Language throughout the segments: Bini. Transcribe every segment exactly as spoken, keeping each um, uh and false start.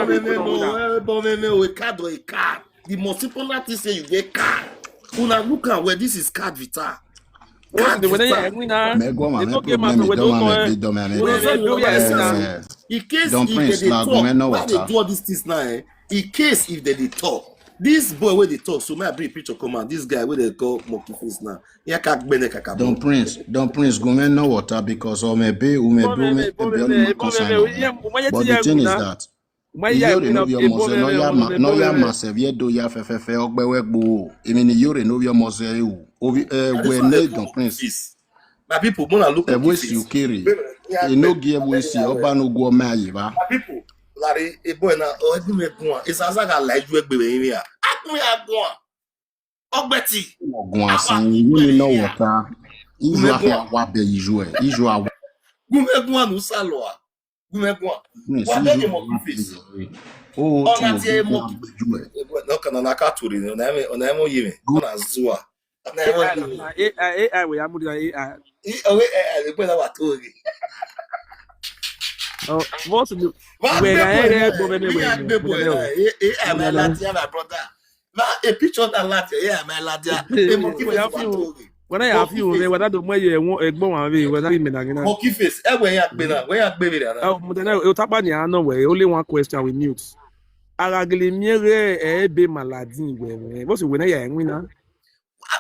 People don't know that. But me, me, we card or a card. The most important thing say you get card. Una look am well, this is card vital. What the, when they are winner, mẹ guọmwa, they mẹ don't get problem, matter, we don't dọmwa, know, mẹ eh, bi dọmwa, mẹ we bi don't dọmwa. Know, we are winner. Eh, in case Don if Prince, they dey na talk, guọmwa nọ why they wọta. Do all these things now, eh? In case if they dey talk, this boy wey dey talk, so may I bring picture come out. This guy wey they call Monkey Face now, ya ka gbẹnẹ kakabọ. Don Prince, Don Prince, guọmwa nọ wọta because ọ mẹ be, u mẹ be, u mẹ be, ọ ni ma concern me. But the thing is that Iyore ne ovbi ọmọ zẹ ne ọ ya ma, ne ọ ya ma sẹ vbe Ẹdo ya fẹfẹfẹ, ọ gbe wẹ gbo. Emwi ne Iyore ne ovbi ọmọ zẹ ru. Ovbi, eh, wẹ ne Don Prince. My people, mona look at this. Ukiri. Enogie ẹvbo esi, ọba ne ugu ọmọ aye evba. My people, lare, ebo na, ọ gu mwẹ guan. Esaza gha la iju egbe vbe rinmwian. A gu mwẹ a guan. Ọgbẹti. Guan san, gu mwẹ guan. Iju akhian wa bẹ iju ẹ, iju awa. Gu mwẹ guan ne u sa lua. Gu mwẹ guan. Wa bẹ ye Monkey Face. Ọ na tie Monkey Face. Ebo na ka na ka tori, ọ na ẹmwẹ, ọ na ẹmwẹ oyi mwẹ. Ọ na zua. Ọ na ẹmwẹ oyi mwẹ. A I, A I, we ya mudia A I. I, ọ, A I, egbe na wa to ghe. Oh, what do? Wa gbe boy na, we ya gbe boy na. A I, my lad, yeah, my brother. Ma, a picture na lad, yeah, my lad, yeah. A Monkey Face wa to ghe. Wẹ na ya fi ore, wẹ na do mu ẹyẹ ẹgbọn wa vbe, wẹ na ri mẹ na ghe na. Monkey Face, ẹ wẹ ya gbe na, wẹ ya gbe vbe na. Oh, mo de na, o tapa ni a nọ wẹ, only one question we mute. A gha gele miẹn ghe ẹ ebe Maladi wẹ mwẹ, vbọsẹ wẹ na ya winner?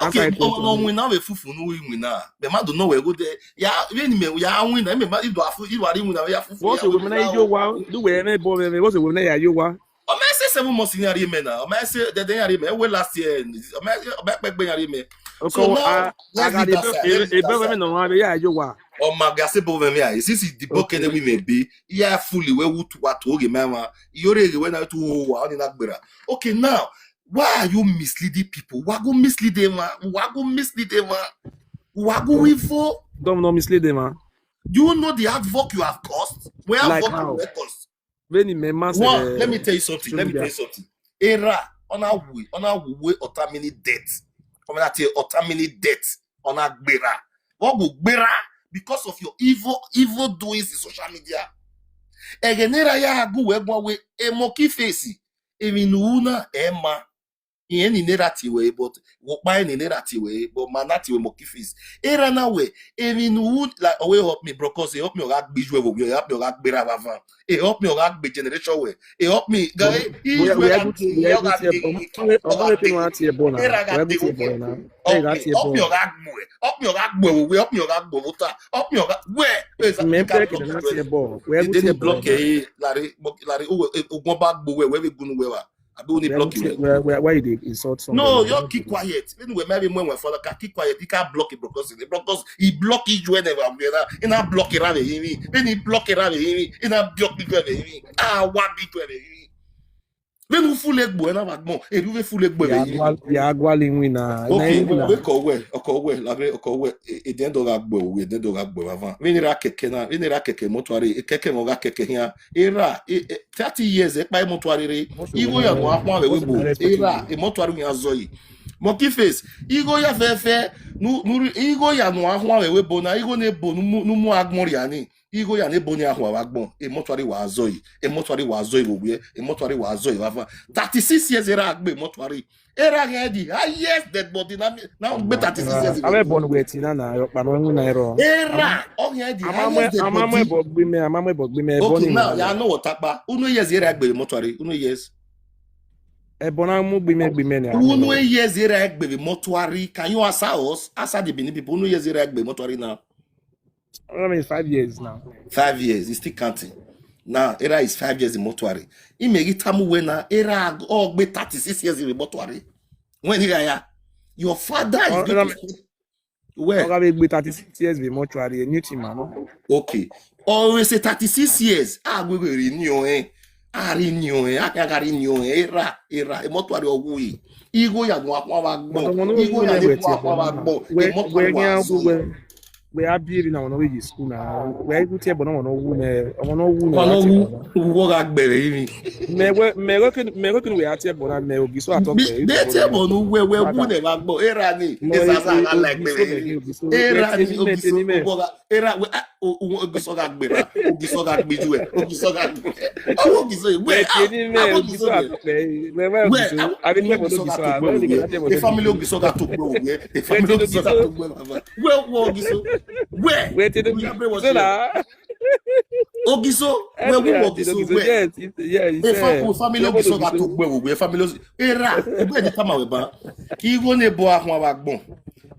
Okay, ọ winner vbe fufu ne u winner. Mẹ ma do nọ wẹ gho de. Ya, vbene mẹ ya winner, mẹ ma, I do afu, I do a ri winner, ya fufu. Vbọsẹ wẹ na yo wa, do wẹ mẹ bọ vbe, vbọsẹ wẹ na ya yo wa. Ọ ma sẹ seven months iran rhie mẹ na. Ọ ma sẹ dẹdẹ iran rhie mẹ. Wẹ last year, ọ ma, ọ ma kpẹ gbe iran rhie mẹ. So now, let's leave that side. Ebe mẹ nọ mwa vbe ya yo wa. Ọ ma ga se bo vẹ mẹ a. Since the book ene wi mẹ be, I ya fully wẹ wu tu wa to ghe mẹ mwa. I yo re ghe wẹ na tu ho wa, ọ ni na gbera. Okay, now, why are you misleading people? Wa go mislead them, man. Wa go mislead them, man. Wa go evil. Don't, don't mislead them, man. Do you know the hard work you have caused? Where hard work you have caused? Vbene imẹ ma sẹ. One, let me tell you something. Let me tell you something. Erha, ọ na wu, ọ na wu uwu ọta mini debt. Ọ na tie ọta mini debt. Ọ na gberra. Ọ gu gberra because of your evil, evil doings in social media. Ẹghẹ ne erha ya gu wẹ guan wẹ, a Monkey Face, emwi ne u ru na, ẹ ma. Irẹn ni ne erha tie wẹ, but wẹ ọkpa rẹn ni ne erha tie wẹ, but ma na tie wẹ Monkey Face. Erha na wẹ, emwi ne u ru, like, ọ wẹ help me, bro, cause help me, ọ gha gbe iju ẹvbo wẹ, help me, ọ gha gbe erha vbe avan. Help me, ọ gha gbe generation wẹ. Help me, guy, iju ẹvbo gha tie, ọ gha tie, ọ gha tie, erha gha tie wẹ. Okay, help me, ọ gha gbe, help me, ọ gha gbe ẹvbo wẹ, help me, ọ gha gbe ẹvbo ta, help me, ọ gha, wẹ, mẹ pẹ kẹdẹ na tie bọ, wẹ gu tie bọ. Block ẹ, lare, lare, ogbọn ba gbe wẹ, wẹ vbe gunu wẹ wa. Abi u ni block wẹ? Why, why, why you dey insult somebody? No, you keep quiet. Anyway, maybe when we follow, keep quiet. You can't block it because it block us. He block you, you never. He not block it around him. Then he block it around him. He not block me around him. Ah, what be around him? Vbene u full egbe na vbe agbọn, erha vbe full egbe vbe him. Ya guali win na. Okay, wẹ kọ wẹ, ọkọ wẹ, lagre ọkọ wẹ, edẹ do gha gbe, edẹ do gha gbe vbe avan. Vbene erha kẹkẹ na, vbene erha kẹkẹ mortuary, kẹkẹ mọ gha kẹkẹ hian. Erha, thirty years, ẹkpa mortuary re. Igho ya nọ akhuan vbe ebo. Erha, mortuary yan zọ yi. Monkey Face, igho ya fẹfẹ, nu, nu, igho ya nọ akhuan vbe ebo na, igho ne ebo ne mu, ne mu agbọn ria ni. Igho ya ne ebo ni akhuan vbe agbọn, mortuary wa zọ yi, mortuary wa zọ yi vbe owiẹ, mortuary wa zọ yi vbe avan. Thirty-six years erha gbe mortuary. Erha ghe the highest dead body na, na gbe thirty-six years. Avbe ẹbọ ne wẹ tie na na, ọkpa nọ winner ẹrọ. Erha, ọ ghe the highest dead body. A ma mu ẹbọ gbe mẹ, a ma mu ẹbọ gbe mẹ, ẹbọ ni. Okay, now, ya nọ wẹ ọtakpa. Unu years erha gbe mortuary, unu years. Ẹbọ na mu gbe mẹ, gbe mẹ ni. Unu years erha gbe mortuary. Can you answer us? Answer the Benin people. Unu years erha gbe mortuary now. I mean, five years now. Five years, he's still counting. Now, erha is five years in mortuary. Imẹ ghi tama uwẹ na, erha ọ gbe thirty-six years in mortuary. When he ya, your father is going to sleep. Where? Ọ gha vbe gbe thirty-six years vbe mortuary, a new thing, man. Okay. Always say thirty-six years. A gbe gbe ri ni ọnrẹn. A ri ni ọnrẹn, a khian gha ri ni ọnrẹn. Erha, erha, mortuary ọ wu yi. Igho ya nọ akhuan vbe agbọn. Igho ya nọ akhuan vbe agbọn. Mortuary wa zọ yi. wẹ a biẹ emwi na, ọmwa ne ọ vbe ye school na, wẹ a gu tie ẹbọ na, ọmwa ne ọ wu nẹ, ọmwa ne ọ wu nẹ, ọmwa ne ọ wu, uwọ gha gbẹre ivbi. Mẹ wẹ, mẹ wẹ ke, mẹ wẹ ke ne wẹ a tie ẹbọ na, mẹ Ogiso a tọ gbẹre. De tie ẹbọ ne uwẹ, wẹ wu nẹ vbe agbọn, erha ni, esasa gha la egbe vbe. Erha ni, Ogiso, uwọ gha, erha wẹ, ah, Ogiso gha gberra, Ogiso gha gbe iyuẹ, Ogiso gha gbe, ọ Ogiso wẹ, ah, Ogiso wẹ, wẹ, Ogiso gha to gbe wẹ, e family Ogiso gha to gbe wẹ, e family Ogiso gha to gbe baba. Wẹ, wẹ Ogiso, wẹ, wẹ te Ogiso na. Ogiso, wẹ, wẹ Ogiso wẹ. E family Ogiso gha to gbe wẹ, e family Ogiso. Erha, egbe ni tama wẹ ba. Igho ne ebo a khuan vbe agbọn.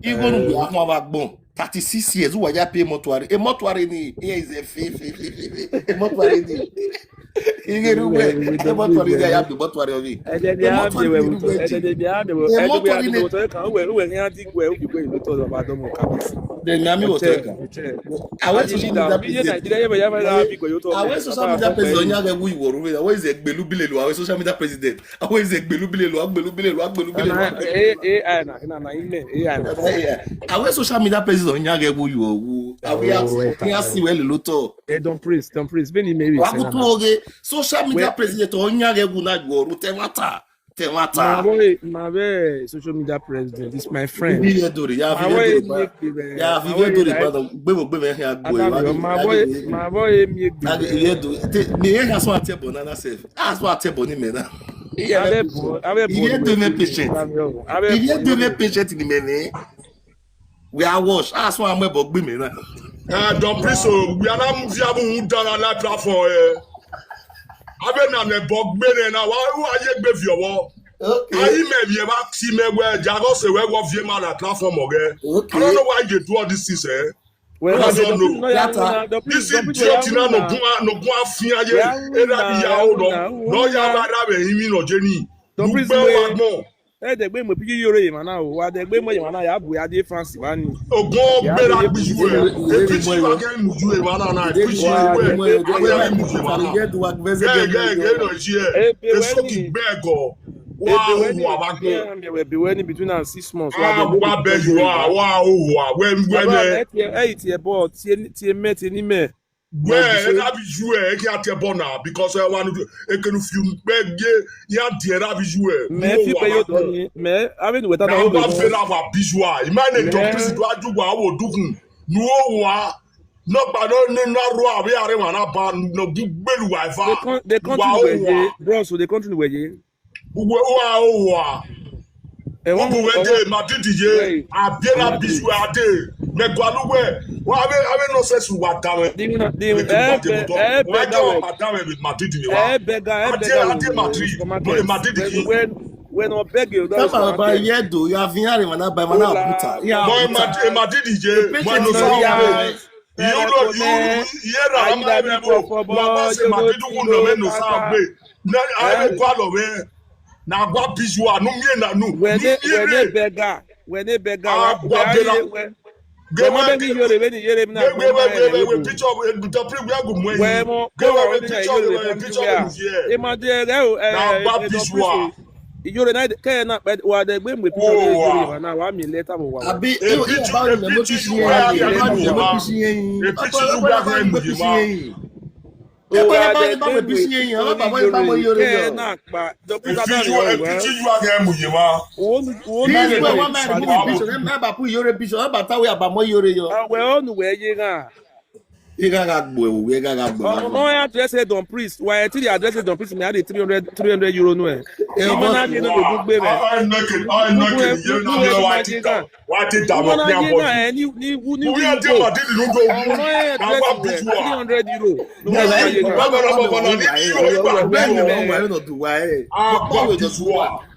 Igho ne uwẹ a khuan vbe agbọn. Thirty-six years, uwa ya pay mortuary. E mortuary ni, iran is a fe, fe, fe, fe, fe. E mortuary ni. Ighe ru wẹ, e mortuary ni, ya be mortuary of it. E mortuary ni, e mortuary ni. Then me, ami wọ tẹ ka. Awe social media president. Awe social media president, ọyan ghẹ wu iwọ ru wẹ. Awe is a gbelu bilelu, awe social media president. Awe is a gbelu bilelu, agbelu bilelu, agbelu bilelu. Awe social media president, ọyan ghẹ wu iwọ wu. Awe ya si wẹ lele otọ. Eh, Don Prince, Don Prince, beni me. Wa gu tu oghe, social media president, ọyan ghẹ wu na iwọ ru, te wa ta. Te wa ta. Ma vbe, ma vbe social media president, this my friend. Iye dore, ya vbe dore ba. Ya vbe dore ba, gbe wo gbe me khian gbe. Ma vbe, ma vbe mi egbe. Iye do, mi e ha so ate bo na na sef. A so ate bo ni me na. Iye do me patient. Iye do me patient ni me ne. We are wash. A so a mu ẹbọ gbe me na. Eh, Don Prince, we are not via bu dara la platform eh. Avbe na ne ẹbọ gbe nẹ na, wa, wa ye egbe viọ vbọ. Okay. A i mẹ vbiẹ vba si mẹ wẹ, Jagos wẹ wọ viẹ ma na platform ọghẹ. Okay. I don't know why you dey do all these things, eh. Well, I don't know. This idiot na no gun, no gun afian ye, e na bi ya o no. No ya ba ra vbe imi no je ni. Ugbe wa gbọn. Ẹ dẹgbe mu picture Iyore ye emwa na o, wa dẹgbe mu ye emwa na ya bu ya die France ba ni. Ogun gbe ra gbi ju ẹ. E picture wa gẹ mu ju emwa na na, e picture wẹ, a gẹ mu ju emwa na. Gẹ, gẹ, gẹ nọ ji ẹ. E so ki gbe ẹgọ. Wa o wa ba gbọn. Ebe wẹ ni between am six months. Ah, wa bẹ ju a, wa o wa, wẹ, wẹ nẹ. Ẹ i tie ẹbọ, tie, tie mẹ, tie ni mẹ. Wẹ, e na bi ju ẹ, e khian tie ẹbọ na, because ẹ wa nu, e kenu fi ukpẹ gie, iran die ra bi ju ẹ. Mẹ fi ukpẹ yo tọ ni, mẹ, avbe nu wẹ ta na, na wa vbe ra wa bi ju a. Ima ne Don Prince do a ju wa wo dukun. Nu o wa, nọkpa nọ ne na ro avbe arẹmwa na ba nọ gu gbelu wa eva. The country wẹ ye, bros, the country wẹ ye. Uwe wa o wa. Ugu wẹ de Madrid ye, a biẹ na bi ju ẹ a de. Mẹ gualọ uwẹ, wa avbe, avbe nonsense wa da mwẹ. Wa da mwẹ vbe Madrid ni wa. A die, a die Madrid, no Madrid ye. Wẹ, wẹ nọ bẹgẹ o, da ba ye do, ya vi iran rre, emwa na ba, emwa na buta. Mọ Madrid ye, mọ no sa wa. Iye ra ma ẹvbo, wa ma sẹ Madrid wu nọ mẹ no sa gbe. Na a re gualọ mwẹ. Na gua bi ju a, nu miẹn na nu. Wẹ ne, wẹ ne bẹga, wẹ ne bẹga, wa gua bẹga. Wẹ ma bẹghe Iyore vbene Iyore na. Wẹ wẹ wẹ wẹ picture, doctor Prince, we are good. Wẹ mọ, wẹ wẹ picture, wẹ picture, wẹ. E ma de ẹghẹ o, eh, na gua bi ju a. Iyore na kẹ na kpẹ, wa de gbe mu picture Iyore na, wa mi leta mo wa. Abi e picture, e picture you are here, you are. E picture you are here, you are. Ebe ne ba, ne ba wẹ picture yẹn, ọ ba wẹ ba mọ Iyore yọ. Kẹ na kpa, dọ put that down. Picture you are here, mu ye ma. Wo nu, wo nu. This way, one man remove his picture, then ba put Iyore picture, ọ ba ta wẹ a ba mọ Iyore yọ. Wẹ ọ nu wẹ ye gha. Ẹ gha gha gbe ẹvbo, ẹ gha gha gbe ẹvbo. Ọmọ ya address Don Prince, wa ẹ ti address Don Prince, me a de three hundred, three hundred euro nu ẹ. Ẹ ọmọ na ni no do gbe mẹ. I make it, I make it, you know, I think. Wa te da mọ pia bọ. Ni, ni, ni, ni, we are there, Madrid, no go. Three hundred euro.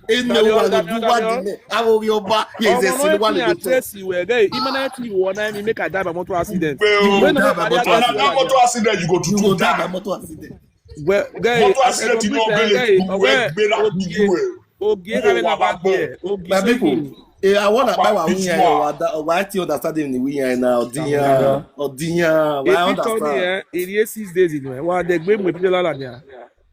Ene wa do wa di ne. Avo ghi ọba, ye ze si wa le to. Imana ti wo na mi make I die by motor accident. When I die by motor accident, you go to die by motor accident. Well, guy, motor accident, you no be like you were gbera. Ogie kave na ba die. Ogie, my people, eh, I wanna buy one here. Wa da, wa ti understand him ni we here now. Odiyan, odiyan. Wa understand. He dey six days in. Wa de gbe mu picture lala nia.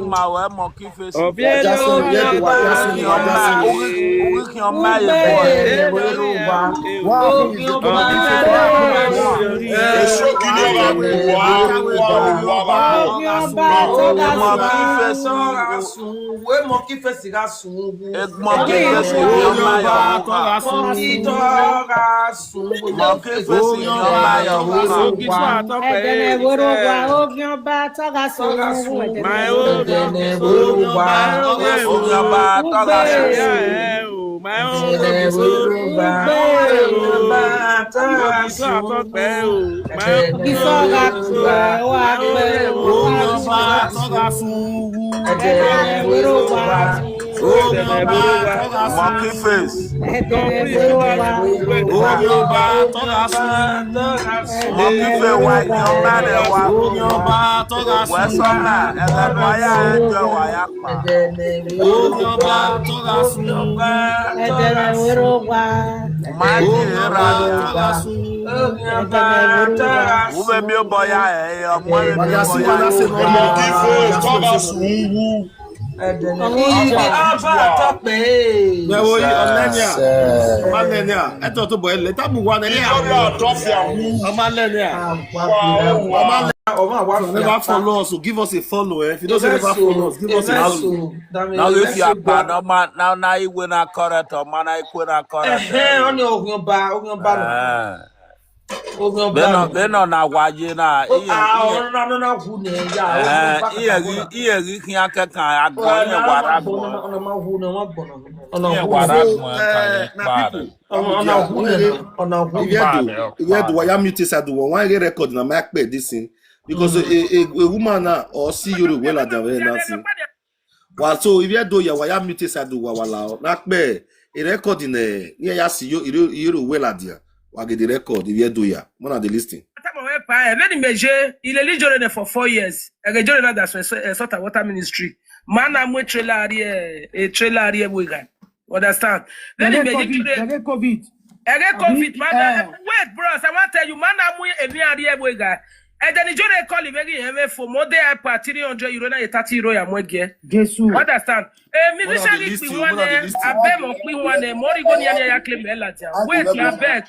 ma wẹ Monkey Face. Ovie Wa khian ọma ye bọ. Wa khian ọma ye bọ. Eso kini ọgha wa wa wa wa. Monkey Face. Uwe Monkey Face gha sun uwu. Monkey Face ye ọma ya ọkpa. Monkey Face ye ọma ya ọkpa. Ẹdẹnẹ vbe ro wa, ovie ọba tọgha sun uwu. Ma ẹdẹnẹ vbe ro wa, ovie ọba tọgha sun uwu. Ma ẹdẹnẹ vbe ro wa, ovie ọba tọgha sun uwu. Ovie ọba tọgha sun uwu. Ẹdẹnẹ vbe ro wa, ovie ọba tọgha sun uwu. Monkey Face. Ẹdẹnẹ vbe ro wa, ovie ọba tọgha sun uwu. Monkey Face wa ye ọma rẹ wa. Ovie ọba tọgha sun uwu. Wẹ sọ na, ẹghẹ ne wa ya rẹn jẹ wa ya kpa. Ovie ọba tọgha sun uwu. Ẹdẹnẹ vbe ro wa, ma ye ra tọgha sun uwu. Ovbi obọ ya ẹ, ọmọ rẹ ovbi obọ ya. Give us, come as uwu. Ọba tọkpẹ. Wẹ wo yi, ọmọ nẹnia. Ọmọ nẹnia. Ẹ tọ to bọ ẹlẹ, tabu wa nẹnia. Ọmọ tọkpẹ awu. Ọmọ nẹnia. Ọmọ nẹnia. Never follow us, so give us a follow, eh. If you don't say never follow us, give us a follow. Now if you are bad, no man, now now you win a correct, or man I quit a correct. Ẹhẹn, ọni ọghiọnba, ọghiọnba nọ. Vbene ọ na wa ye na, iye ọna nọ na wu ne ya. Iye ghi khian kẹkan, agbọn iye wa ra agbọn. Ọna ma wu ne, ọna gbọnọ. Iye wa ra agbọn. Ọna wu ne, ọna wu. If you do, if you do, why you mute inside the one? Why you record na my pay this thing? Because a, a, a woman now or see you well at the very nothing. Wa so ivbi Ẹdo ya, wa ya mute side, wa wa la na kpe e record ne iran ya si yo iro iro wẹ ladian. Wa gele record ivbi Ẹdo ya, ma na dey listen. Atama wẹ pa ẹ, vbene imẹ ye, I lele Ijore nẹ for four years. Ẹghẹ Ijore na da sọ, sọ, salt and water ministry. Ma na mu trailer rrie, e trailer rrie vbe gha. Understand? Vbene imẹ ye Ijore, ẹghẹ covid. Ẹghẹ covid, ma na, wait, bros, I wan tell you, ma na mu emwi a rrie vbe gha. Ẹdẹ ne Ijore call vbe ghi hẹ vbe fo, mo de ipa three hundred euro na ye thirty euro ya mu ẹgiẹ. Jesu. Understand? Emi vbe shaghi kpi wan nẹ, abẹ mọ kpi wan nẹ, mo rhie igho nian ya claim ẹ ladian. Wait, abeg.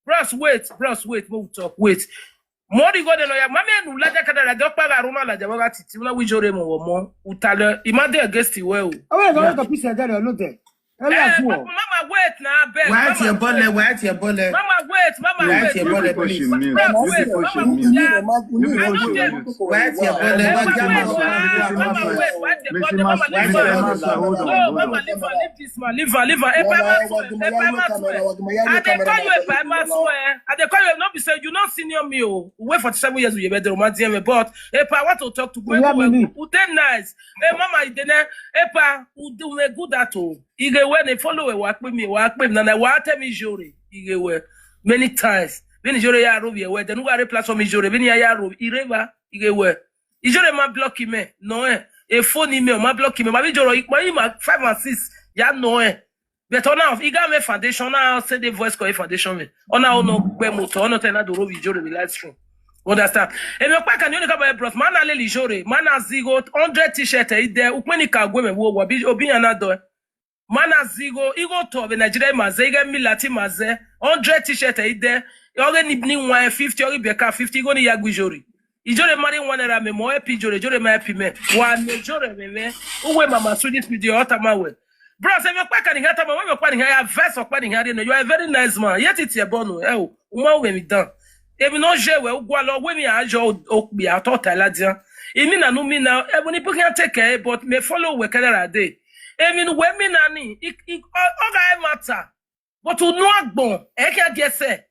Bros, wait, bros, wait, mo will talk, wait. Mo rhie igho nẹ nọ ya, ma mẹ nu ladian kada ladian, ọkpa gha rhunmwuda ladian, vbe ọ gha titi, una wẹ Ijore mu ọmọ, u ta lẹ, I ma de against wẹ o. Ọmọ ẹgbẹ ọgọ pisi ẹdẹ rẹ olodẹ. Ẹ lọ fún ọ. Mama, wait na, abeg. Wait, mama, your bole, wait, your bole. Mama, wait, mama, wait, your bole, please. Bros, wait, mama, wait. Wait, your bole, wait, your bole. Mama, wait, wait, your bole, mama, leave am. No, mama, leave am, leave this man, leave am, leave am. Epa, Epa, Epa, I dey call you, Epa, Epa, swear. I dey call you, no be say you no senior me o. We forty-seven years, we be there, but Epa, I want to talk to you. We dey nice. Eh, mama, you dey ne, Epa, we dey good at all. Ighe wẹ ne follow wẹ, wa kpe mi, wa kpe mi nana, wa tell me Ijore. Ighe wẹ many times. Vbene Ijore ya ro vbe wẹ, then u gha rre platform Ijore, vbene ya ya ro, Ireva, ighe wẹ. Ijore ma block me, no eh. E phone me, ọ ma block me. Ma vbe Ijore, ma ima five and six, ya no eh. But ọna, I gha mwẹ foundation, ọna send a voice call foundation me. Ọna ọ nọ gbe motor, ọ nọ te na do ro vbe Ijore vbe live stream. Understand? Emwi ọkpa kan ni oni ka ba bros, ma na lele Ijore, ma na zigho hundred t-shirt ẹ i dẹ, ukpẹn ni ka gue mwẹ vbe owa, bi, obi iran na dọe. Ma na zigho, igho otọ vbe Nigeria ima zẹ, ighe Milati ima zẹ, hundred t-shirt ẹ i dẹ, ọ ghe ni, ni wan fifty, ọ ghi biẹ ka fifty, igho ni ya gu Ijore. Ijore ma rhie one naira mẹ, mẹ ọ help Ijore, Ijore ma help mẹ. Wa miẹn Ijore mwẹ mwẹ, uwe mama sweetie sweetie, ọ tama wẹ. Bros, emwi ọkpa kan ni hia tama, emwi ọkpa ni hia ya verse ọkpa ni hia rhie nẹ, you are a very nice man. Ye ti tie ẹbọ nu, ẹ o, u ma ru emwi dan. Emwi ne ọ ye wẹ, u gualọ wẹ emwi a yọ okpia, ọ tọ ta ladian. I mean na nu mean na, ẹvbo ni bu khian take care, but mẹ follow wẹ kẹrẹ ra dee. Emwi ne uwẹ mean na ni, i, i, ọ, ọ gha matter. But unu agbọn, ẹ khian gie sẹ.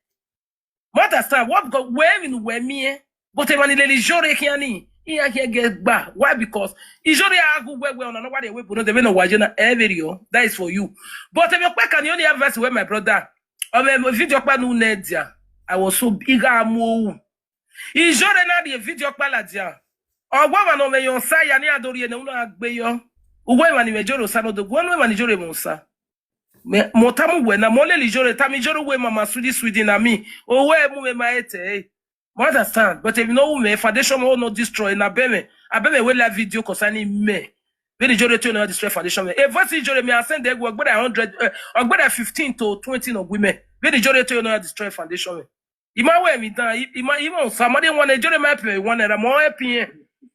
Ma understand, what God, wẹ emwi ne uwẹ miẹn, but emwa ni lele Ijore khian ni, iran khian gie gba. Why? Because Ijore a ghu wẹ wẹ ọna ne ọ wa rhie ẹvbo ebo nọ, de vbene ọ wa ye na, ẹ vbe rriọ, that is for you. But emwi ọkpa kan ni oni advice wẹ, my brother, ọ mwẹ video ọkpa ne u nẹ dia, I was so, I gha mu ohu. Ijore na rhie video ọkpa ladian. Ọ wa emwa ne ọ mwẹ yan osa ya ne iran do rhie ne u na gbe yọ. Uwẹ emwa ni mwẹ Ijore osa nọ do, wẹ unu emwa ni Ijore mwẹ osa. Mẹ, mẹ ọ tama uwẹ na, mẹ ọ lele Ijore, tama Ijore uwe mama sweetie sweetie na mi. Owe mu mwẹ ma ete, eh. You understand? But if you know me, foundation ọ nọ destroy na abẹ mwẹ, abẹ mwẹ wẹ live video concerning me. Vbene Ijore te nọ ya destroy foundation mwẹ. A voice Ijore mẹ a send ẹguẹ, ọgbẹdẹ hundred, eh, ọgbẹdẹ fifteen to twenty nọ gu mẹ. Vbene Ijore te nọ ya destroy foundation mwẹ. I ma wẹ emwi dan, I, I ma, I ma osa, ma de wan Ijore ma help me, one naira, mẹ ọ help iran.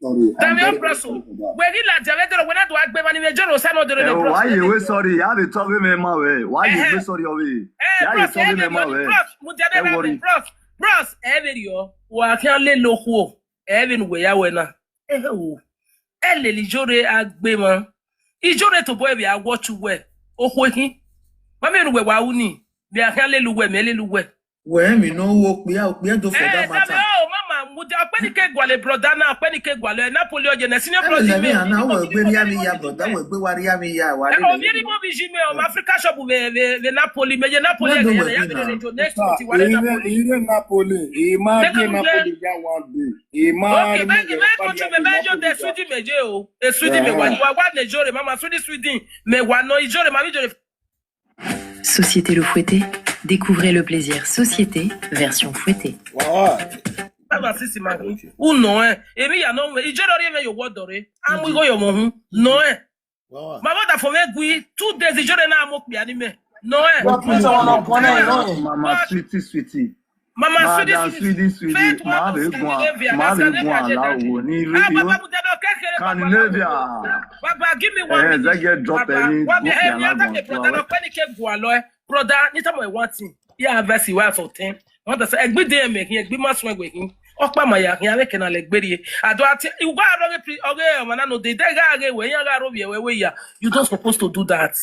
Sorry, I'm very, very sorry for that. Wẹ ghi ladian vbe dọrọ, wẹ na do agbe mani vbe Ijore osa nọ dọrọ ne bros. Why you wait, sorry? Ya vbe tọ vbe mẹ ma wẹ. Why you wait, sorry, ọvbe? Eh, ya vbe tọ vbe mẹ ma wẹ. Bros, mu dia ne bros, bros, ẹ vbe rriọ, wa khian lele okhuo, ẹ vbe ne uwẹ ya wẹ na. Eh, o. Ẹ lele Ijore agbe mwa. Ijore tobọ ẹvbe a watch uwẹ. Okhuo khin. Ma miẹn ne uwẹ wa ru ni. Mẹ a khian lele uwẹ, mẹ lele uwẹ. Wẹ emwi ne ọ ru okpia, okpia do for that matter. Oh, mama, mudia, ọkpẹni ke gualọ brother na, ọkpẹni ke gualọ, Napoli ọ ye na, senior brother me. Ana wẹ gbe rhie amẹ ya, brother, wẹ gbe wa rhie amẹ ya, wa rhie. Ovbi erha vbe ji mẹ, ọ ma Africa shop vbe, vbe, vbe Napoli, mẹ ye Napoli, ya vbe radio next week, wa rhie Napoli. Ire Napoli, I ma ye Napoli ya one day. I ma. Okay, mẹ, mẹ country mẹ, mẹ yo de Sweden mẹ ye o. E Sweden mẹ wa, wa, wa ne Ijore, mama Sweden, Sweden, mẹ wa nọ Ijore, ma vbe Ijore. Société Le Fouetté, Découvrez le plaisir société, version fouettée. Wow. Baba sisi ma hu. U nọ ẹ. Emwi ya nọ wẹ. Ijoro rhie mwẹ ye owọdọ re. Amu igho ye ọmọ hu. Nọ ẹ. Wow. Ma vbe da fo vbe gui. Two days ijoro na mu okpia ni mẹ. Nọ ẹ. But please, I wanna connect, you know. Mama sweetie, sweetie. Mama sweetie, sweetie, sweetie. Faith, ma welcome to vbe guan, Scandinavia. Ma vbe guan la wo ni radio. Baba, Scandinavia. Baba, give me one minute. Eh, zẹgẹ drop ẹni. Wa mi hẹ mi ata ke brother, no pẹ ni ke gualọ ẹ. Brother, ni tama one thing. Ya verse wa for ten. Wọ́n tẹ̀sẹ̀ ẹgbẹ́ dé ẹ̀mẹ̀ kí ẹgbẹ́ má sún ẹgbẹ́ kí. Ọkpa ma ya kí arẹ kẹna lẹ gbẹrẹ. Àdó àti ìwà àrògé pri ọgẹ ọmọ náà nọ dé dẹ gha ghe wẹ yẹn gha rọvbiẹ wẹ wẹ ya. You don't supposed to do that.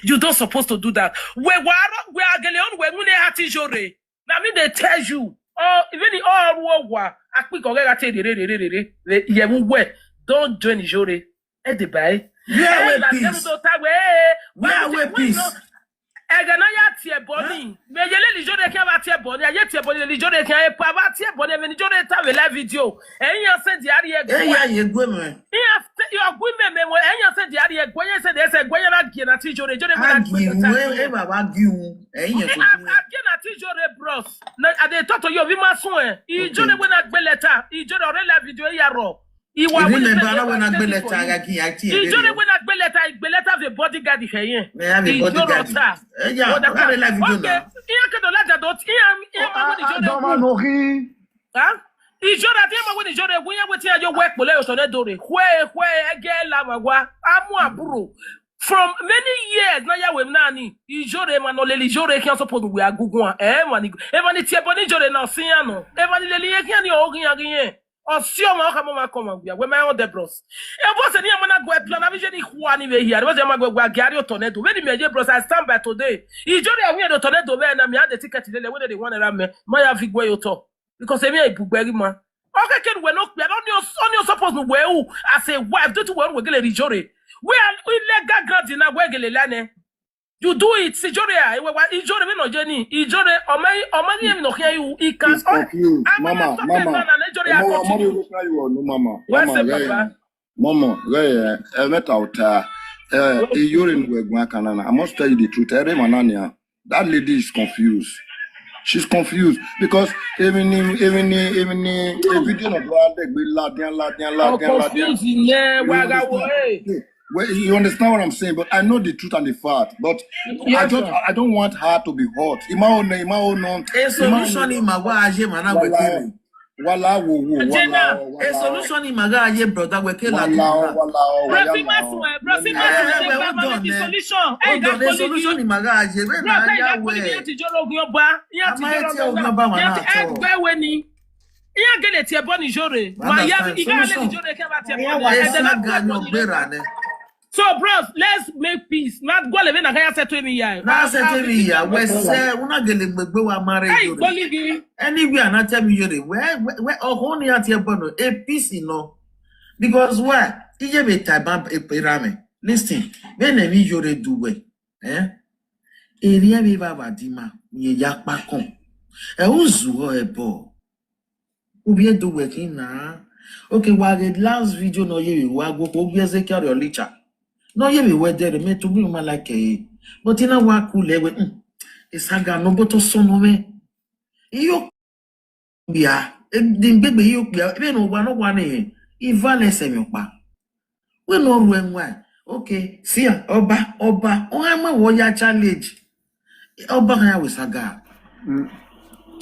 You don't supposed to do that. Wẹ wa rọ wẹ agele ọnu wẹ nwune ha ti Ijore. Na me dey tell you. Oh, even the all ruo wa. Akpi kọ ghe gha te rere rere rere. Yẹ mu wẹ. Don't join Ijore. Ede ba e. Where we peace? Where we peace? Ẹghẹ na ya tie ẹbọ ni. Me ye lele Ijore khian vbe tie ẹbọ ni. A ye tie ẹbọ ni, lele Ijore khian, epa vbe tie ẹbọ ni, emwi ne Ijore ta vbe live video. Ẹi yan send ya rrie ẹguẹ. Ẹi ya ye ẹguẹ mẹ. Iyan se, yo gui meme wo, ẹi yan send ya rrie ẹguẹ, iyan send ẹsẹ ẹguẹ, iyan na gie na ti Ijore, Ijore wẹ na gbe leta. Agi uwe, e baba agi uwe. Ẹi yan ko gie. A gie na ti Ijore, bros. Na, I dey talk to you, ovbi ma suẹn. Ijore wẹ na gbe leta, Ijore ọ rre live video ya rrọọ. Iwa wẹ na gbe leta, a gha gie ya tie. Ijore wẹ na gbe leta, I gbe leta vbe bodyguard khẹ yẹn. Ijore ọta. Ẹi ya, ọ rre live video na. Iyan ke do la da do, iyan, iyan ma wẹ ni Ijore. Ijore, a diẹ ma wẹ ni Ijore, wẹ iran wẹ te iran yo wẹ kpolo ẹre otọ nẹ do rre. Khue, khue, ẹgẹ la vbe owa, a mu aburo. From many years na ya wẹ na ni, Ijore ma nọ lele Ijore khian suppose wẹ aguguan. Eh, emwa ni, emwa ni tie ẹbọ ni Ijore na ọ si iran nọ. Emwa ni lele iran khian ni ọ ghi iran ghi iran. Ọ si ọmwa, ọ khama ọmwa kọ ọmwa wia, wẹ ma rẹn ọdẹ bros. Ẹ vbọ sẹ ne iran ma na gu plan avbe Ijore ni khua ni vbe hia, vbọ sẹ iran ma gu ẹguẹ a gie arrie otọ nẹ do. Vbene imẹ ye bros, I stand by today. Ijore a wiẹn otọ nẹ do vbe na, mẹ a de ticket lele, wẹ de de wan ra mẹ, ma ya viọ iguẹ ye otọ. Because emwi iran i bugbe ghi ma. Ọ khẹke ne uwẹ ne okpia, ọni ọ suppose ne uwẹ ru as a wife, do te uwẹ ru wẹ gele rrie Ijore. Wẹ a illegal ground na wẹ gele la nẹ. You do it, Ijore a, ewe wa, Ijore vbene ọ ye ni, Ijore, ọ ma, ọ ma ghi emwi ne ọ khian ru, I can. He's confused. Mama, mama, mama, mama, mama, mama, ghẹ, ghẹ, ẹmwata ota, eh, Ijore ne uwẹ guan kan na na, I must tell you the truth, ẹre emwa na nian. That lady is confused. She's confused because even in, even in, even in a video na do a degbe ladian, ladian, ladian, ladian. Confused nẹ, wa gha wo e. Well, you understand what I'm saying, but I know the truth and the fact. But I don't, I don't want her to be hurt. Ima o no, ima o no. A solution ima wa aye ma na wẹ kere. Wala wo wo, wala o, wala o. A solution ima gha ye, brother, wẹ ke la di. Wala o, wala o, wala o. Bro, si ma sue, bro, si ma sue. Hold on, a solution ima gha ye, wẹ na ya wẹ. Ama e tie ogun ọba wa na tọ. Ẹgbẹ wẹ ni. Iran gele tie ẹbọ ni Ijore. Ma ya, I gha lele Ijore ke ba tie ẹbọ ni. Esa ga yan gberra nẹ. So, bros, let's make peace. Na guọlọ vbene a gha ya settle emwi ya. Na settle emwi ya. Wẹ sẹ, u na gele mu egbe wa ma rre Ijore. Anywhere na tie emwi Ijore. Wẹ, wẹ, wẹ, ọhọ ni a tie ẹbọ nọ. A peace nọ. Because why? Iye vbe ta ban erha mwẹ. Listen, vbene emwi Ijore do wẹ. Eh? Erriọ vbe evbavba dima, rẹn ya kpakọn. Ẹ u zuọ ẹbọ. Ovbi Ẹdo wẹ khin na. Okay, wa ghe last video ne ọ ye vbe wa gu okhuo, ovbi Ezekiel Ọrriọlicha. Ne ọ ye vbe wẹ dẹrẹ, mẹ tobọ ma like ẹre. But I na wa cool ẹre wẹ, hmm, esaga nọ, but ọ sọnnọ mwẹ. Iyo okpia, de gbegbe iyo okpia, vbene ọ wa ne ọ wa nẹ, I va lẹ sẹ emwi ọkpa. Wẹ ne ọ ru ẹwaẹn, okay, see, ọba, ọba, ọ gha mu ẹwaẹn ya challenge. Ọba gha ya wẹ saga.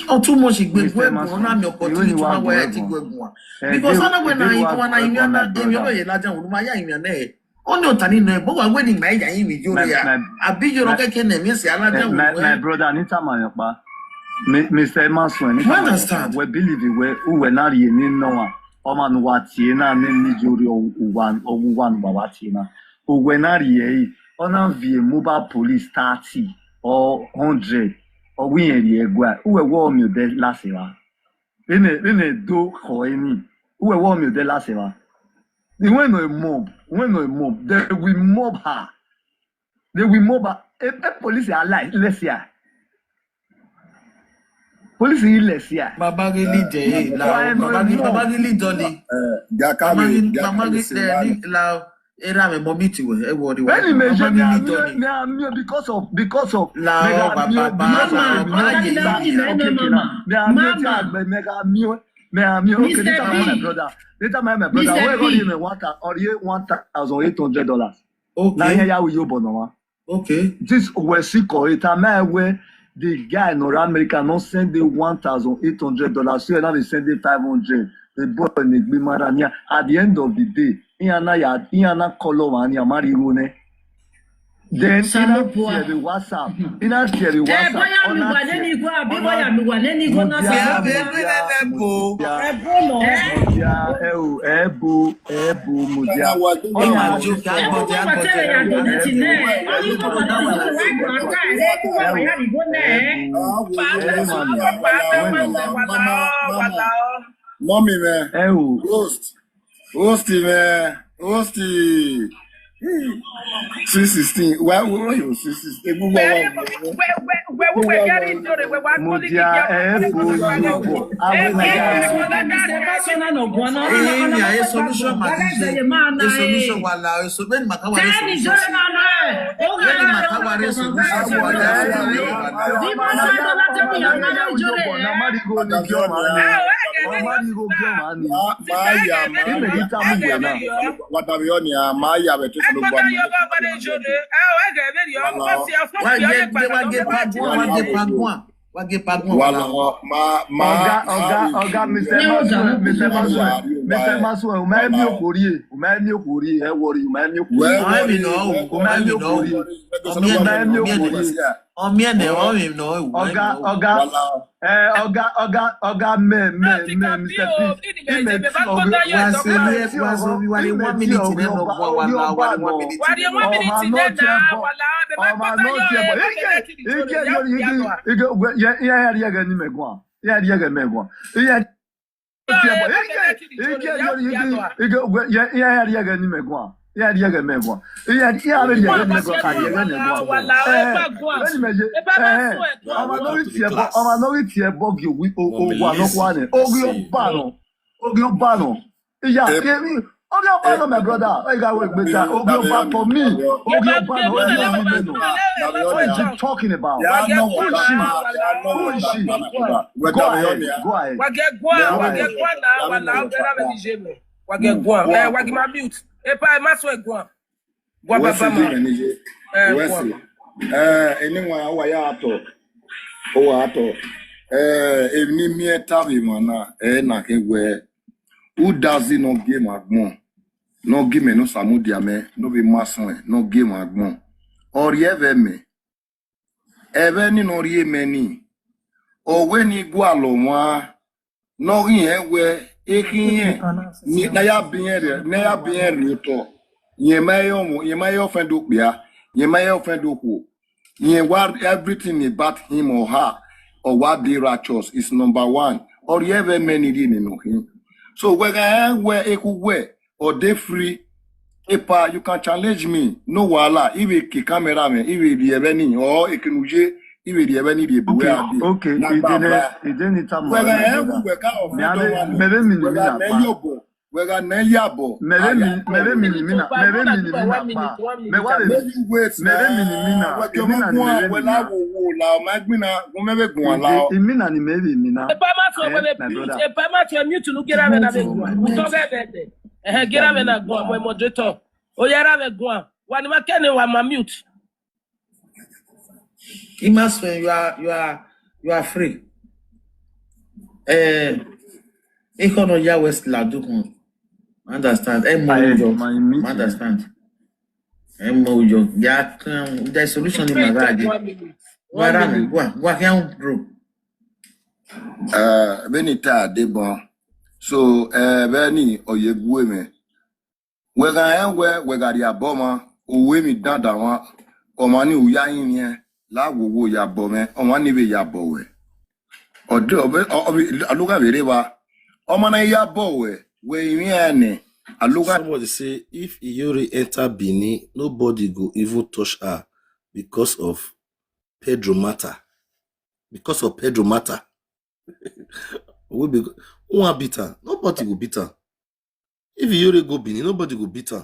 Ọ too much igbe gu ẹguan, ọ na miẹn opportunity, ọ na wa ya ti gu ẹguan. Because ọ na wẹ na iwan na imian na, emwi ọvbehe ladian, u ma ya imian nẹ. Ọni ọta ni nọ, but wa wẹ ne ima ya rinmwian Ijore ya. Abi Ijore kẹkẹ ne emwi sẹ a ladian wẹ. My brother, ne I tama mwẹ ọkpa. Mister Emma suẹn, ne I tama mwẹ ọkpa. Wẹ believe wẹ, uwẹ na rhie emwi nọ ọmwa, ọmwa ne uwa tie na, ne emwi Ijore uwa, uwa ne uwa wa tie na. Uwẹ na rhie ẹre, ọ na viẹ mobile police thirty or hundred, ọ wẹ irẹn rhie ẹguae, uwẹ wẹ ọ miẹn odẹ last evba. Vbene, vbene do khọ ẹre ni, uwẹ wẹ ọ miẹn odẹ last evba. When no mob, when no mob, they will mob her. They will mob her. E, e police a lie, let's hear. Police yi lẹ sia. Baba ghi lead ẹ, la, baba ghi, baba ghi lead ọni. Eh, Gakami, mama ghi, Gakami mama ghi se eh, la. Ni, la. Erha mwẹ, mọ meet wẹ, ẹ wọrri wẹ. Vbene imẹ ye, mẹ a miẹn, mẹ a miẹn because of, because of, la mẹ ọ, gha baba, miẹn, baba, because of, mama, mama, mama, mama, mama. Mẹ a miẹn te a gbẹ, mẹ gha miẹn, mẹ a miẹn. Okay, mister later, my, B, brother. Later, my, my brother. Mister Where B. Got him a one thousand, or ye one thousand eight hundred dollars. Okay. Na hẹn ya wi yo bọ nọ wa. Okay. This wẹ si kọ eta ma wẹ the guy nọ rre America nọ send the one thousand eight hundred dollars, so na vbe send the five hundred. The boy ne gbe mara nia. At the end of the day, iran na ya, iran na call ọmwa nia, ma rhie igho nẹ. Then ina tie vbe WhatsApp, ina tie vbe WhatsApp. Ẹ, bọya mi wà neni igho, abi bọya mi wà neni igho na sa. Mudia, mudia, mudia, ẹ bo, ẹ o, ẹ bo, ẹ bo, mudia. Ọna wa ju ka gbọdẹ, ka gbọdẹ. Mummy, man. Ẹ o. Host. Host, man. Host. Six sixteen. Why, why, why you six sixteen? Mudia, ẹ bo, ẹ bo. Ẹ, ẹ, solution ma di je. Ẹ, solution wa la, ẹ, so, beni ma ka wa re solution. Beni ma ka wa re solution. Wa da vbe ọni a, ma ya vbe te Osanobua ni. Wa gie, wa gie pa guan, wa gie pa guan. Wa gie pa guan, wa la. Ọga, ọga, ọga, Mister Maxwell, Mister Maxwell, Mister Maxwell, u ma miẹn okhuo rhie, u ma miẹn okhuo rhie, ẹ wọrri, u ma miẹn okhuo rhie. Ọ miẹn nẹ, ọ miẹn nẹ. Ọ miẹn nẹ, ọ miẹn nẹ, ọ miẹn nẹ. Ọga, ọga, ẹ, ọga, ọga, ọga, mẹ, mẹ, mẹ, Mister P. Imẹ ti ọghe, wa se vbe, wa se vbe, wa le one minute nẹ nọ gua, wa la, wa le one minute. Wa le one minute nẹ na, wa la, ọmwa nọ tie ẹbọ. Ige, ige, ige, ige, iran rhie ẹghẹ ne imẹ guan. Iran rhie ẹghẹ mẹ guan. Iran tie ẹbọ. Ige, ige, ige, ige, iran rhie ẹghẹ ne imẹ guan. Iran rhie ẹghẹ mẹ guan. Iran, iran vbe rhie ẹghẹ ne imẹ guan, ka rhie ẹghẹ ne guan. Ẹ, vbene imẹ ye, ẹ, ọmwa ne ọ ghi tie ẹbọ, ọmwa ne ọ ghi tie ẹbọ gie owa nọkhua nẹ, oghi ọba nọ. Oghi ọba nọ. Iya, oghi ọba nọ, my brother. Ọ gha wẹ egbe ta, oghi ọba for me. Oghi ọba nọ, oghi ọba nọ. What is he talking about? Who is she? Who is she? Go ahead, go ahead. Wa gie guan, wa gie guan na, wa la, ọ ghe erha mwẹ ni ye mẹ. Wa gie guan. Ẹ, wa gie ma mute. Epa, ẹ ma suẹn guan. Guan baba ma. Wẹ si, ẹ, guan. Ẹ, eni wan, wa ya tọ. Ọ wa tọ. Ẹ, emwi ne I miẹn ta vbe emwa na, ẹ na khin wẹ, udazi ne ọ gie emwa agbọn, ne ọ gie imẹ ne Osamudia mẹ, ne ọ vbe ma suẹn, ne ọ gie emwa agbọn. Ọ rhie ẹvbo mẹ, ẹvbo ni ne ọ rhie mẹ ni, ọ wẹ ne I gualọ ọmwa, ne ọ ghi rẹn wẹ, ekhian ne a ya biẹn rre, ne a ya biẹn rre otọ, rẹn ma he ọmọ, rẹn ma he ọfẹn do kpia, rẹn ma he ọfẹn do khuo, rẹn wa everything about him or her, ọ wa dey righteous is number one. Ọ rhie ẹvbo mẹ ni rhie nene khin. So wẹ gha rẹn wẹ ekhu wẹ, ọ dey free. Epa, you can challenge me, no wahala. I vbe ke camera mwẹ, I vbe rhie ẹvbo ni, or eke ne u ye, I vbe rhie ẹvbo ni rhie bu wẹ a dee. Okay, okay, na gba idene, bra. Idene tama, wẹ gha rẹn wẹ ka ọfẹ dọ wa nẹ. Mẹ vbe mi ni mina pa. Wẹ gha nẹ yobọ. Mẹ vbe mi, mẹ vbe mi ni mina, mẹ vbe mi ni mina pa. Mẹ wa vbe, mẹ vbe mi ni mina, wẹ ke ọmọ guan, wẹ la wo wo la, ọ ma gbinna, gun mẹ vbe guan la. Imina ni mẹ vbe mina. Epa ma tọ wẹ vbe mute, epa ma tọ mute nu gera vbe na vbe guan. Utọ vbe vbe. Ẹhẹn, gera vbe na guan, my moderator. Oya ra vbe guan. Wa ni ma kẹ ne wa ma mute. Ima suẹn, you are, you are, you are free. Eh, ekhọe nọ ya wẹ ladu kun. Understand? Ẹ mọ uyo. Understand? Ẹ mọ uyo. Ya kan, there is solution in my bag. Wa ra mi, wa, wa khian, bro. Eh, vbene I ta deba. So, eh, vbene ọ ye gu mwẹ. Wẹ gha rẹn wẹ, wẹ gha rhie abọ mwa, u ru emwi dandan mwa, ọmwa ni u ya rinmwian, la wowo ya bọ mwẹ, ọmwa ni vbe ya bọ wẹ. Ọ de, ọ vbe, ọ, ọ vbe, alugha vbe rre evba. Ọmwa na ya bọ wẹ, wẹ rinmwian nẹ, alugha. Somebody say, if Iyore enter Benin, nobody go even touch her because of Pedro matter. Because of Pedro matter. We be, who wan beat am? Nobody go beat am. If Iyore go Benin, nobody go beat am.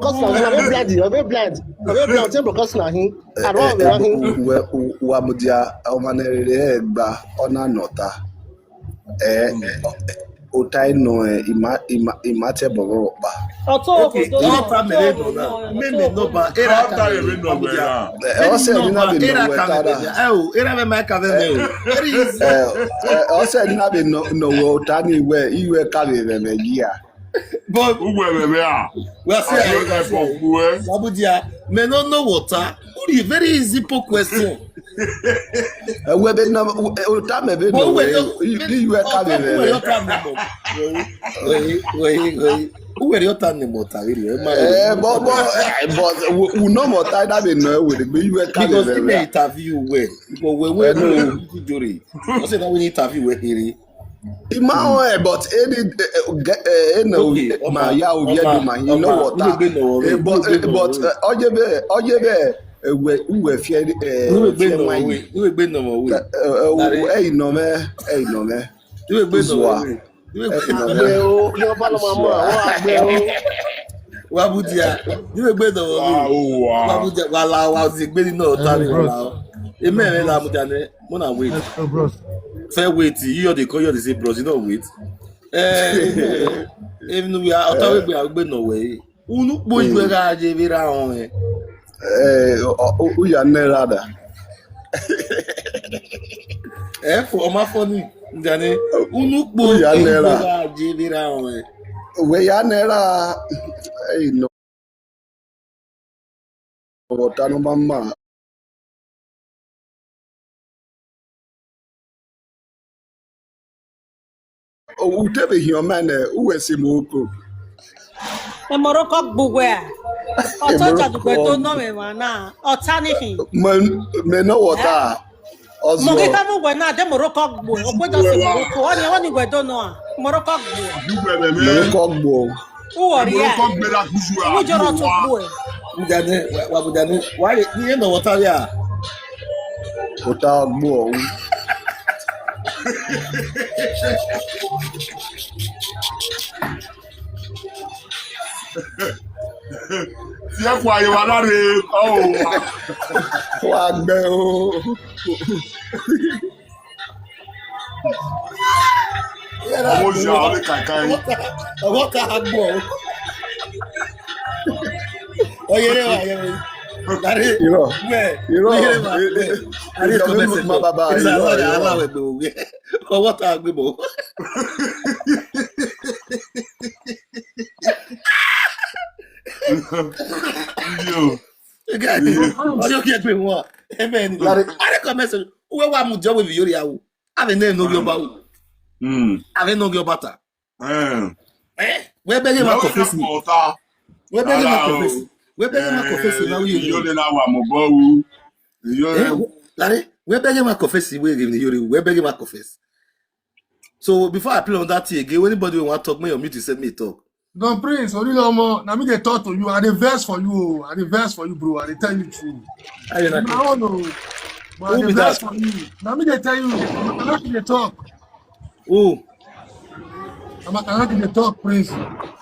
broadcast na, ọ vbe blind, ọ vbe blind, ọ vbe blind, te broadcast na hin. Arọ vbe na hin. Uwẹ, u- wa mudia ọmwa ne rere ẹre gba, ọ na nọ ọta. Ẹ, ota nọ, ẹ, ima, ima, ima te ẹbọ vbe ọkpa. Ọtọ Okay, obodo ọ nọ, ta ọtọ mere nọ obodo na. Nọ, Meme ọtọ nọba, obodo. Era Ọ ta ka rere nọ wẹ ra. Ẹ, ọ sẹ ni na vbe nọ wẹ ta ra. Ẹ o, era vbe ma ka vbe vbe o. Eri Ẹ, ẹ, ọ sẹ ni na vbe nọ, nọ wẹ ota ni wẹ, iwẹ ka vbe vbe vbe yi a. But uwe vbe vbe a. We are saying, we are saying, Abuja, me no know water. Very easy po question. Ẹwẹ vbe nọ, ota mẹ vbe nọ, iye ka vbe vbe. Uwe rhie ọta ne mota vbe rhie, ma. Eh, but, but, eh, but, u nọ mota da vbe nọ, ẹwẹ vbe iye ka vbe vbe. Because in the interview we, because we, we, we, jore. I say that we interview we here. Ima họn ẹ, but eni, eh, eh, ge- eh, ena Okay, ma ọma, ya ovbi ọma, ẹdẹ ma, you know ọma, what? Unu egbe nọ vbe, eh, but, unu egbe eh, nọ but, vbe. Eh, ọ ye vbe, ọ ye vbe, eh, uwe, uwe fiẹ, eh, Unu egbe fiẹ nọ wine. Vbe, unu egbe nọ vbe. Eh, eh, Dare. Ẹ i nọ mwẹ, ẹ i nọ mwẹ. Unu egbe nọ Uzua. Vbe. Unu egbe nọ vbe. Agbe o, ne ọba nọ ma mọ, ọ agbe o. Wa bu dia, unu egbe nọ vbe. Wa, o, wa. Wa bu dia, wa la, wa zi egbe ni nọ, ta ni wa la. Amen, amen, la mu dia nẹ. Mona wait. Hello, bros. Fair wait. You hear the call, you hear the say, bros, you don't wait. Eh, even we are out of way, we are going nowhere. Unu kpo ju gha je vbe ra họn eh. Eh, u ya nẹ ra da. Eh, for my funny. Ndani, unu kpo ju gha je vbe ra họn eh. We ya nẹ ra. Hey, no. Ọvbọta ne ọ ma ma. U te vbe hiọn ma nẹ, uwẹ si Morocco. Morocco gbe uwẹ a? Ọtọ Morocco. Jadugbe do nọ mwẹ emwa na, ọta ni khin. Mẹ, mẹ nọ wọta. Ọzọ. Mọ ghi ka mu wẹ na, de Morocco gbe, okpeda si Morocco, ọni, ọni wẹ do nọ a, Morocco gbe. Morocco gbe. Uwọ ria. Morocco gbe da gbuju a. Uwọ jọrọ to gbe. Mudani, wa, wa mudani. Wa re, ni ye nọ wọta ria. Ota gbe ọhun. Tie kua ye wa na re, ọ wa. Wa gbẹ o. Ọmọ ya, ọ lẹ kaikai. Ọmọ ka gbọ. Ọ yẹrẹ wa, yẹrẹ. Irọ́. Wẹ, irọ́. Ọ yẹrẹ wa, wẹ. Are ìjọba kọmẹsẹ ma bàbá, irọ́, irọ́. Ọmọ ta gbé bọ̀. Yo. Ọjọ́ kí ẹ pè wọ́n. Amen. Lare. Are kọmẹsẹ, uwe wa mu jọ we vbe iyori awo. Ave ne no ghi ọba wu. Hmm. Ave no ghi ọba ta. Eh. Eh, we bẹghe ma confess me. We bẹghe ma confess. We bẹghe ma confess na we. Yo de na wa mo bo wu. Yo. Eh, lare, we bẹghe ma confess we give me iyori. We bẹghe ma confess. So before I play on that thing again, anybody who want talk, may unmute yourself, may talk. Don Prince, Orilomo, na me dey talk to you. I dey vex for you, oh. I dey vex for you, bro. I dey tell you true. How you like? My own, oh. But I dey vex for you. Na me dey tell you. I no fit dey talk. Who? I'm, I no fit dey talk, Prince.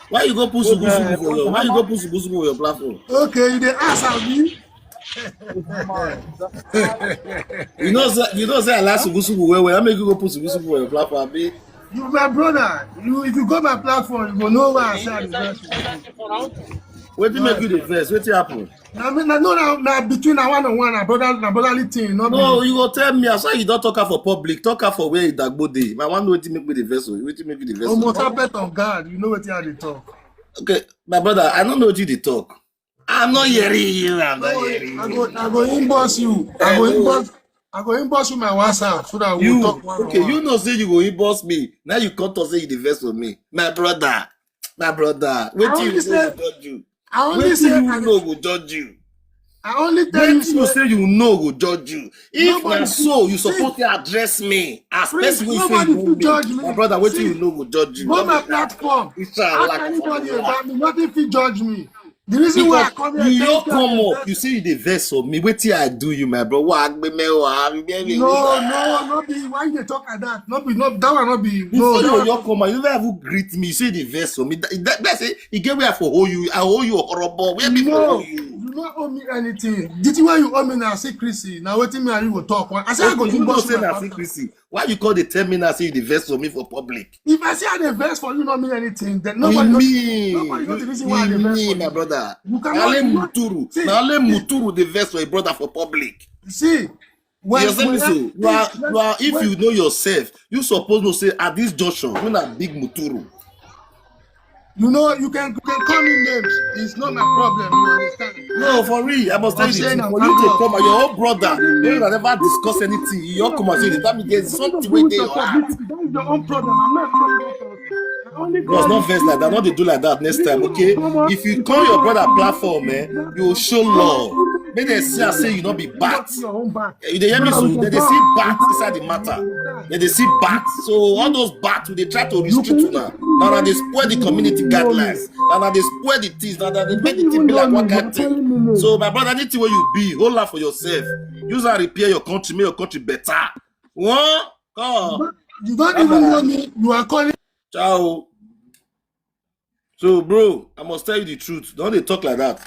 Why you go put sugusugu for your, why you go put sugusugu for your platform? Okay, you dey ask me. You know say, you know say I like sugusugu well well. I make you go put sugusugu for your platform, abi? You my brother. You, if you go my platform, you go know why I say I dey vex. Wetin make you dey vex? Wetin happen? Na me, na, no, na, na between na one on one, na brother, na brotherly thing, no be. No, you go tell me. I saw you don talk am for public. Talk am for where Idagbo dey. I wan know wetin make me dey vex o. Wetin make you dey vex o? Omo, I bet on God, you know wetin I dey talk. Okay, my brother, I no know wetin you dey talk. I'm not hearing you. I'm not hearing you. I go, I go inbox you. I go inbox, I go inbox you my WhatsApp so that we will talk one on one. You, okay, you know say you go inbox me. Now you come talk say you dey vex for me. My brother, my brother, wetin you know go judge you? I only say, wetin you know go judge you? I only tell you, wetin you say you know go judge you. If na so, you suppose to address me as person wey say you know me. My brother, wetin you know go judge you? Go my platform. Ask anybody about me. Nothing fit judge me. The reason why I come here, you just come up, you say you dey vex for me. Wetin I do you, my bro? Wa gbe me wa, abi be me. No, no, no be. Why you dey talk like that? No be, no, that one no be. No, that one no be. You come up, you never even greet me. You say you dey vex for me. That, that, that say, e get where I for hold you. I hold you horrible. Where me for hold you? No, you no owe me anything. The thing wey you owe me na secrecy. Na wetin me and you go talk. I say I go inbox you. Okay, you know say na secrecy. Why you call dey tell me now say you dey vex for me for public? If I say I dey vex for you, no mean anything. Then nobody know, nobody know the reason why I dey vex for you. My brother. Na only muturu. Na only muturu dey vex for a brother for public. See, when, you understand me so? You are, you are, if you know yourself, you suppose know say at this junction, you na big muturu. You know, you can you can call me names. It's not my problem. You understand? No, for real, I must tell you the truth. For you to come, your own brother, you never discuss anything. You all come and say that means there's something where they are. That is your own problem. I'm not talking about us. Bros, not vex like that. Not they do like that next time, okay? If you come your brother platform, eh, you will show love. Make they see and say you not be bad. Your own back. Eh, you dey hear me so? They, they see bad inside the matter. They, they see bad. So all those bad, they try to restrict you now. Now, now they spoil the community guidelines. Now, now they spoil the things. Now, now they make the thing be like one kind thing. So, my brother, anything where you be, hold out for yourself. Use and repair your country, make your country better. One, come. You don't even know me. You are calling. Ciao. So, bro, I must tell you the truth. Don't they talk like that.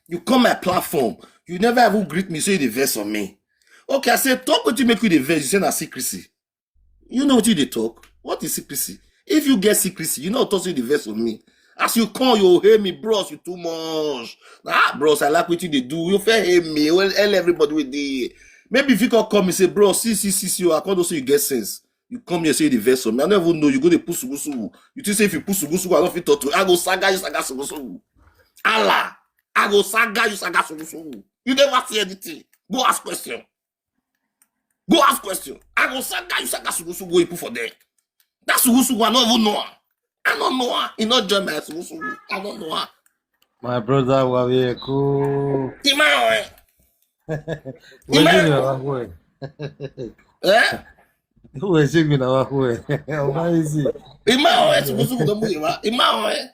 You come my platform. You never even greet me, so you dey vex on me. Okay, I say, talk what you make you dey vex. You say na secrecy. You know what you dey talk? What is secrecy? If you get secrecy, you know what you dey vex on me. As you come, you hate me, bros. You too much. Ah, bros, I like what you dey do. You fair hate me. Well, tell everybody with the maybe if you can come and say, bro, see, see, see, see, I can't say you get sense. You come here, say you dey vex on me. I don't even know you go dey put sugusugu. You think say if you put sugusugu, I don't fit talk to you. I go saga you, saga sugusugu. Allah, I go saga you, saga sugusugu. You never see anything. Go ask question. Go ask question. I go saga you, saga sugusugu you put for there. That sugusugu, I don't even know her. I don't know her. He not join my sugusugu. I don't know her. My brother, wa vbe ẹko. Ima ọnrẹn. Wẹ Ima jẹ ọnrẹn. Wa wẹ. Eh? Wẹ jẹ mi na wa wẹ. Ọ ma easy. Ima ọnrẹn, sugusugu don't move, Ima. Ima ọnrẹn.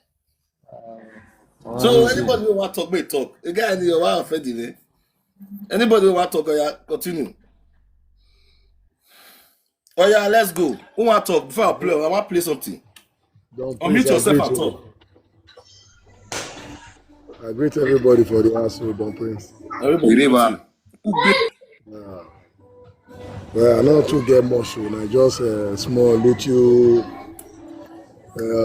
So anybody who want talk, may talk. The guy in your wife offended me. Anybody who want talk, oh yeah, continue. Oh yeah, let's go. Who want talk? Before I play, I want play something. Don't Unmute please, I yourself greet and you. Talk. I greet everybody for the house, so don't please. Everybody. River. Who greet? Yeah. Well, I not too get much, so I just a small little. Uh,